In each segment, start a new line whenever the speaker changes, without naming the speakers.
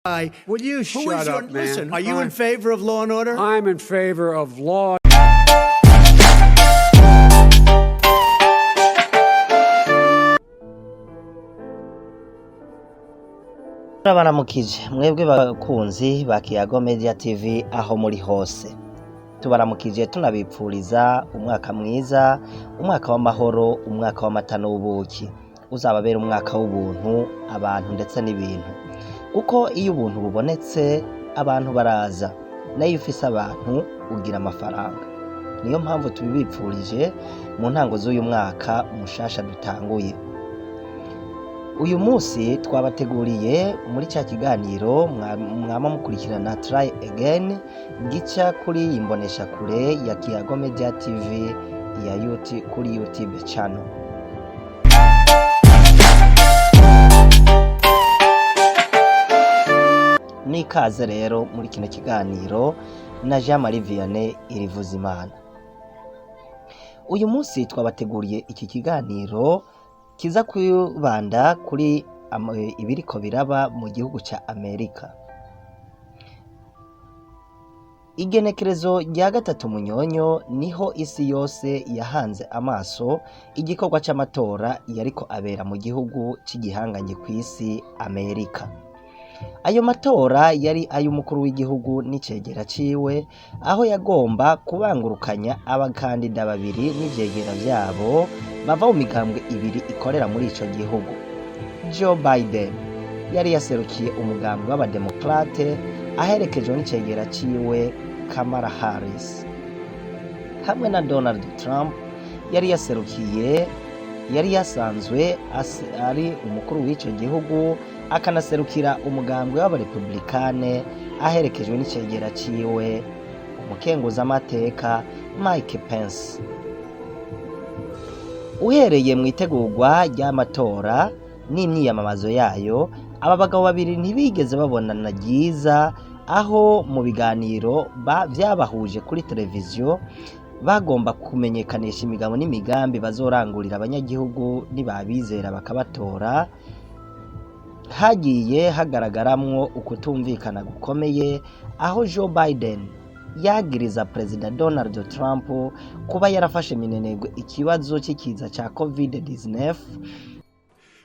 Will you
Who
shut
is your,
up, man?
Listen, are you in favor of law and order?
I'm in favor of law.
Turabaramukije mwebwe bakunzi ba Kiyago Media TV aho muri hose. Tubaramukije tunabipfuriza umwaka mwiza, umwaka w'amahoro, umwaka w'amata n'ubuki. Uzababera umwaka w'ubuntu, abantu ndetse n'ibintu. Kuko iyo ubuntu bubonetse, abantu baraza. Nayo iyo ufise abantu, ugira amafaranga. Niyo mpamvu tubibipfurije mu ntango z'uyu mwaka mushasha dutanguye. Uyu munsi twabateguriye muri ca kiganiro mwama mukurikirana Try Again gica kuri iyi mboneshakure ya Kiyago Media TV ya kuri YouTube channel. N'ikaze rero muri kino kiganiro na Jean Marie Vianney Irivuzimana. Uyu munsi twabateguriye iki kiganiro kiza kwibanda kuri ibiriko biraba mu gihugu ca Amerika. Igenekerezo rya 3 Munyonyo niho isi yose yahanze amaso igikorwa c'amatora yariko abera mu gihugu c'igihanganye kw'isi Amerika. Ayo matora yari ay'umukuru w'igihugu n'icegera ciwe, aho yagomba kubangurukanya abakandida babiri n'ivyegera vyabo bava mu migambwe ibiri ikorera muri ico gihugu. Joe Biden yari yaserukiye umugambwe w'abademokrate aherekejwe n'icegera ciwe Kamala Harris, hamwe na Donald Trump yari yaserukiye yari yasanzwe ari umukuru w'ico gihugu akanaserukira umugambwe w'abarepublikane aherekejwe n'icegera ciwe umukenguzamateka Mike Pence. Uhereye mu itegurwa ry'amatora n'imyiyamamazo yayo, aba bagabo babiri ntibigeze babonana ryiza, aho mu biganiro vyabahuje kuri televiziyo bagomba kumenyekanisha imigabo n'imigambi bazorangurira abanyagihugu nibabizera bakabatora. Hagiye hagaragaramwo ukutumvikana gukomeye, aho Joe Biden yagiriza Perezida Donald Trump kuba yarafashe minenegwe ikibazo c'ikiza ca COVID-19.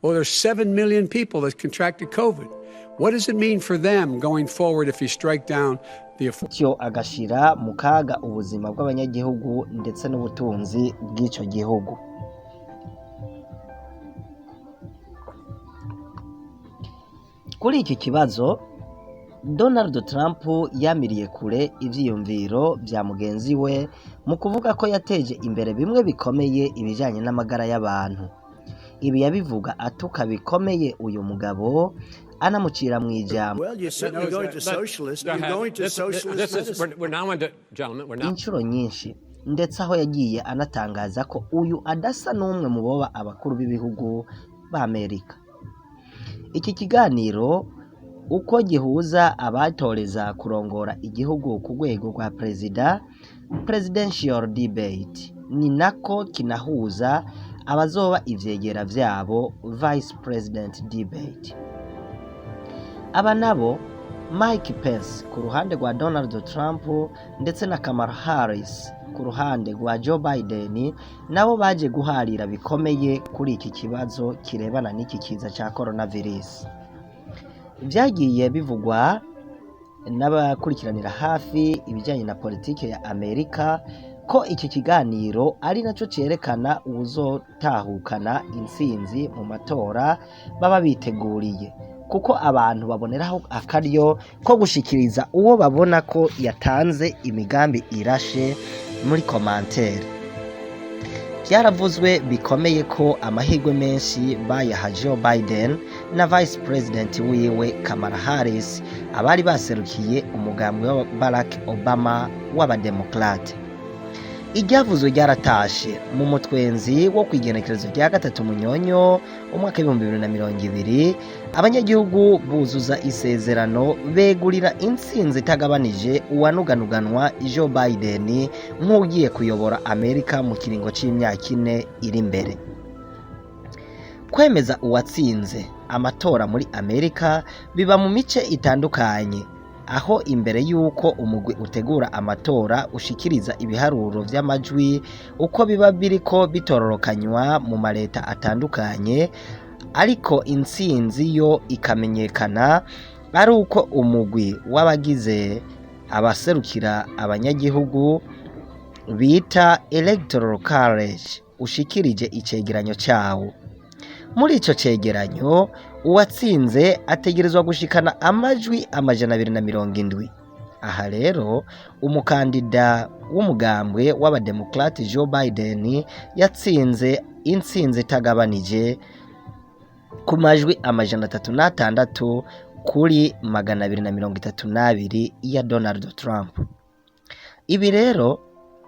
Well, there's 7 million people that contracted COVID. What does it mean for them going forward if you strike down the
Gutyo agashira mu kaga ubuzima bw'abanyagihugu ndetse n'ubutunzi bw'ico gihugu. Kuri iki kibazo, Donald Trump yamiriye kure ivyiyumviro vya mugenzi we mu kuvuga ko yateje imbere bimwe bikomeye ibijanye n'amagara y'abantu. Ibi yabivuga atuka bikomeye uyu mugabo, anamucira mu ijambo.
Well, you're certainly going to socialist. You're going to socialist medicine.
We're now into, gentlemen, we're now
Inshuro nyinshi, ndetse aho yagiye anatangaza ko uyu adasa n'umwe mu boba abakuru b'ibihugu b'Amerika. Iki kiganiro uko gihuza abatoreza kurongora igihugu ku rwego rwa perezida, presidential debate, ni nako kinahuza abazoba ivyegera vyabo, vice president debate. Aba nabo Mike Pence ku ruhande rwa Donald Trump ndetse na Kamala Harris ku ruhande rwa Joe Biden, nabo baje guharira bikomeye kuri iki kibazo kirebana n'iki kiza ca coronavirus. Vyagiye bivugwa n'abakurikiranira hafi ibijanye na politike ya Amerika ko iki kiganiro ari naco cerekana uwuzotahukana intsinzi mu matora baba biteguriye, kuko abantu baboneraho akaryo ko gushikiriza uwo babona ko yatanze imigambi irashe muri commentaire. Vyaravuzwe bikomeye ko amahirwe menshi bayaha Joe Biden na Vice President wiwe Kamala Harris, abari baserukiye umugambwe wa Barack Obama w'abademokrate. Iryavuzwe ryaratashe mu mutwenzi wo kw'igenekerezo rya 3 Munyonyo umwaka w'ibihumbi bibiri na mirongo ibiri, abanyagihugu buzuza isezerano begurira intsinzi itagabanije uwanuganuganwa Joe Biden nk'ugiye kuyobora Amerika mu kiringo c'imyaka 4 iri imbere. Kwemeza uwatsinze Amatora muri Amerika biba mu mice itandukanye, aho imbere y'uko umugwi utegura amatora ushikiriza ibiharuro vy'amajwi uko biba biriko bitororokanywa mu maleta atandukanye, ariko intsinzi yo ikamenyekana ari uko umugwi w'abagize abaserukira abanyagihugu bita Electoral College ushikirije icegeranyo cawo. Muri ico cegeranyo, uwatsinze ategerezwa gushikana amajwi 270. Aha rero umukandida w'umugambwe w'abademokrate Joe Biden yatsinze intsinzi itagabanije ku majwi 306 kuri 232 ya Donald Trump. Ibi rero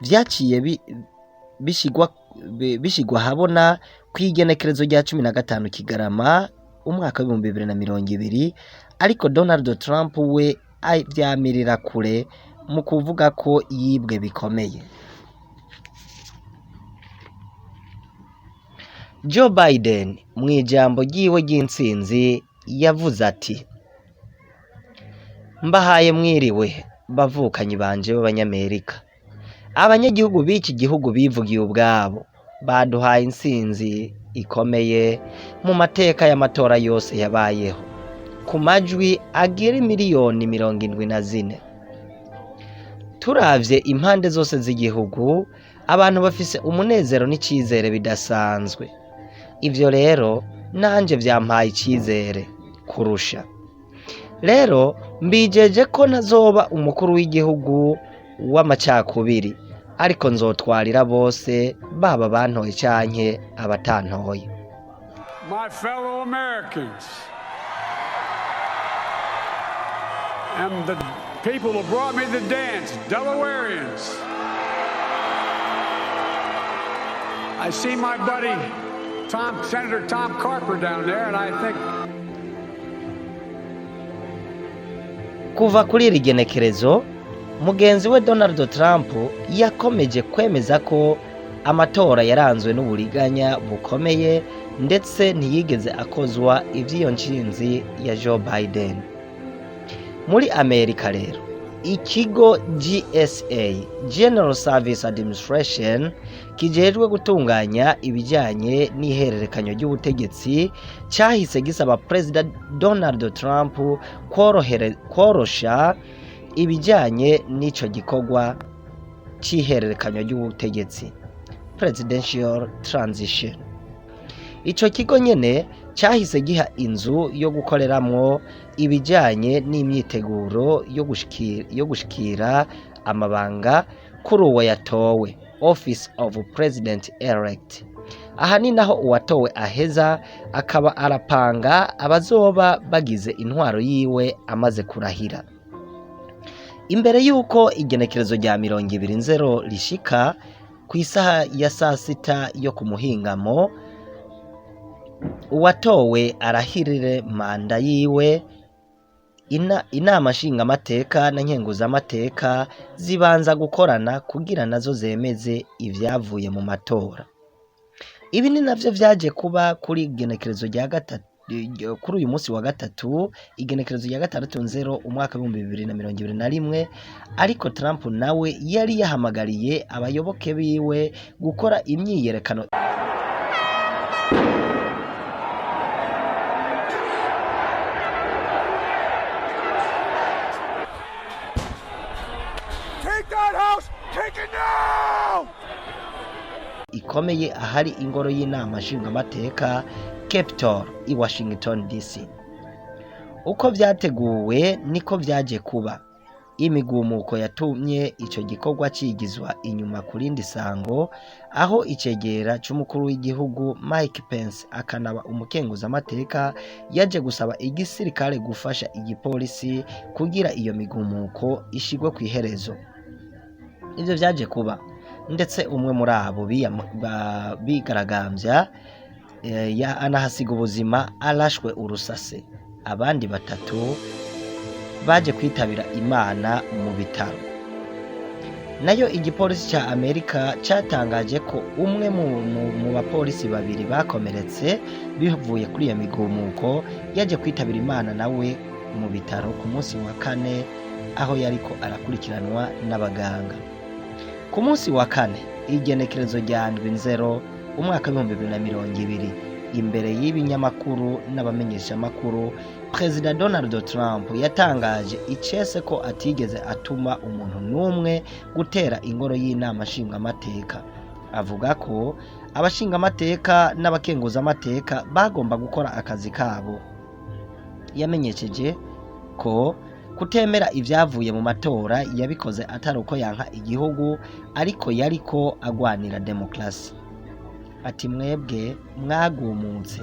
vyaciye bishigwa habona kw'igenekerezo rya 15 Kigarama umwaka w'2020, ariko Donald Trump we avyamirira kure mu kuvuga ko yibwe bikomeye. Joe Biden mu ijambo ryiwe ry'intsinzi yavuze ati: "Mbahaye mwiriwe bavukanyi banje b'Abanyamerika. Abanyagihugu b'iki gihugu bivugiye ubwabo, baduhaye intsinzi ikomeye mu mateka y'amatora yose yabayeho, ku majwi agera miliyoni 74. Turavye impande zose z'igihugu, abantu bafise umunezero n'icizere bidasanzwe. Ivyo rero nanje vyampaye icizere kurusha. Rero mbijeje ko ntazoba umukuru w'igihugu w'amacakubiri, ariko nzotwarira bose, baba bantoye canke abatantoye."
My fellow Americans and the people who brought me the dance, Delawareans. I see my buddy Senator Tom Carper down there, and I think
Kuva kuri iri genekerezo, mugenzi we Donald Trump yakomeje kwemeza ko amatora yaranzwe n'uburiganya bukomeye, ndetse ntiyigeze akozwa ivy'iyo ntsinzi ya Joe Biden. Muri Amerika rero, ikigo GSA, General Service Administration, kijejwe gutunganya ibijyanye n'ihererekanya ry'ubutegetsi, cyahise gisaba Perezida Donald Trump korosha ibijyanye n'ico gikorwa c'ihererekanya ry'ubutegetsi, presidential transition. Ico kigo nyene cyahise giha inzu yo gukoreramwo ibijyanye n'imyiteguro yo gushikira amabanga kuri uwo yatowe, Office of President Elect. Aha ni naho uwatowe aheza akaba arapanga abazoba bagize intwaro yiwe amaze kurahira. Imbere y'uko igenekerezo rya 20 Nzero rishika ku isaha ya saa sita yo ku muhingamo, uwatowe arahirire manda yiwe. Inama nshingamateka na nkenguzamateka zibanza gukorana kugira nazo zemeze ivyavuye mu matora. Ibi ni navyo vyaje kuba kuri igenekerezo rya gatatu, kuri uyu munsi wa gatatu, igenekerezo rya 6 Nzero umwaka w'2021. Ariko Trump nawe yari yahamagariye abayoboke biwe gukora imyiyerekano
Take that house! Take it now!
ikomeye ahari ingoro y'inama nshingamateka, Capitol, i Washington DC. Uko vyateguwe niko vyaje kuba. Imigumuko yatumye ico gikorwa cigizwa inyuma ku rindi sango, aho icegera c'umukuru w'igihugu Mike Pence akanaba umukenguzamateka yaje gusaba igisirikare gufasha igipolisi kugira iyo migumuko ishigwe kw'iherezo. Ivyo vyaje kuba, ndetse umwe muri abo bigaragambya anahasiga ubuzima arashwe urusase. Abandi batatu baje kwitabira Imana mu bitaro. Nayo igipolisi ca Amerika catangaje ko umwe mu bapolisi babiri bakomeretse Bivuye kuri iyo migumuko, yaje kwitabira Imana nawe mu bitaro ku munsi wa kane, aho yariko arakurikiranwa n'abaganga. Ku munsi wa kane, igenekerezo rya 7 Nzero umwaka w'2020, imbere y'ibinyamakuru n'abamenyeshamakuru, Perezida Donald Trump yatangaje icese ko atigeze atuma umuntu n'umwe gutera ingoro y'inama nshingamateka. Avuga ko abashingamateka n'abakenguzamateka bagomba gukora akazi kabo. Yamenyesheje ko kutemera ibyavuye mu matora yabikoze atari uko yanka igihugu, ariko yariko agwanira demokarasi. Ati: "Mwebwe mwagumutse,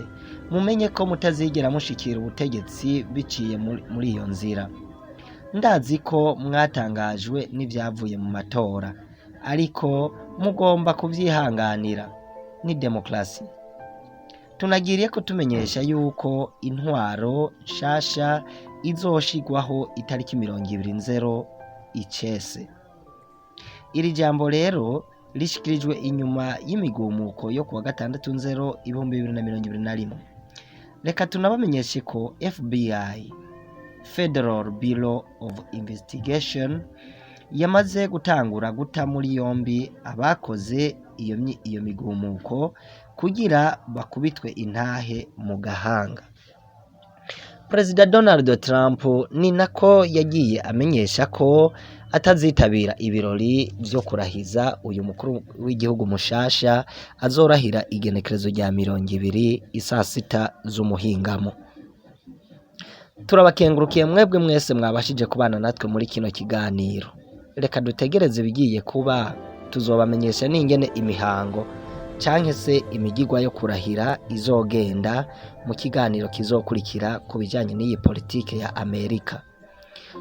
mumenye ko mutazigera mushikira ubutegetsi biciye muri iyo nzira. Ndazi ko mwatangajwe n'ibyavuye mu matora, ariko mugomba kubyihanganira, ni demokarasi. Tunagiriye ko tumenyesha yuko intwaro nshasha izoshigwaho itariki 20 Nzero icese." Iri jambo rero rishikirijwe inyuma y'imigumuko yo kuwa 6 Nzero 2021. Reka tunabamenyeshe ko FBI, Federal Bureau of Investigation, yamaze gutangura guta muri yombi abakoze iyo migumuko kugira bakubitwe intahe mu gahanga. Perezida Donald Trump ni nako yagiye amenyesha ko atazitabira ibirori vyo kurahiza uyu mukuru w'igihugu mushasha azorahira igenekerezo rya 20 isaa 6 z'umuhingamo. Turabakengurukiye mwebwe mwese mwabashije kubana natwe muri kino kiganiro. Reka dutegereze ibigiye kuba, tuzobamenyesha n'ingene imihango canke se imigigwa yo kurahira izogenda mu kiganiro kizokurikira ku bijanye n'iyi politike ya Amerika.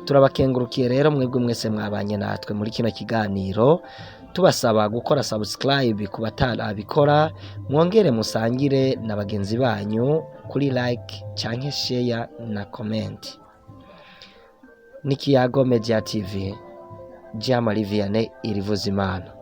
Turabakengurukiye rero mwebwe mwese mwabanye natwe muri kino kiganiro, tubasaba gukora subscribe ku batarabikora, mwongere musangire na bagenzi banyu kuri like canke share na comment. N'ikiyago Media TV, Jean Marie Vianney Irivuzimana.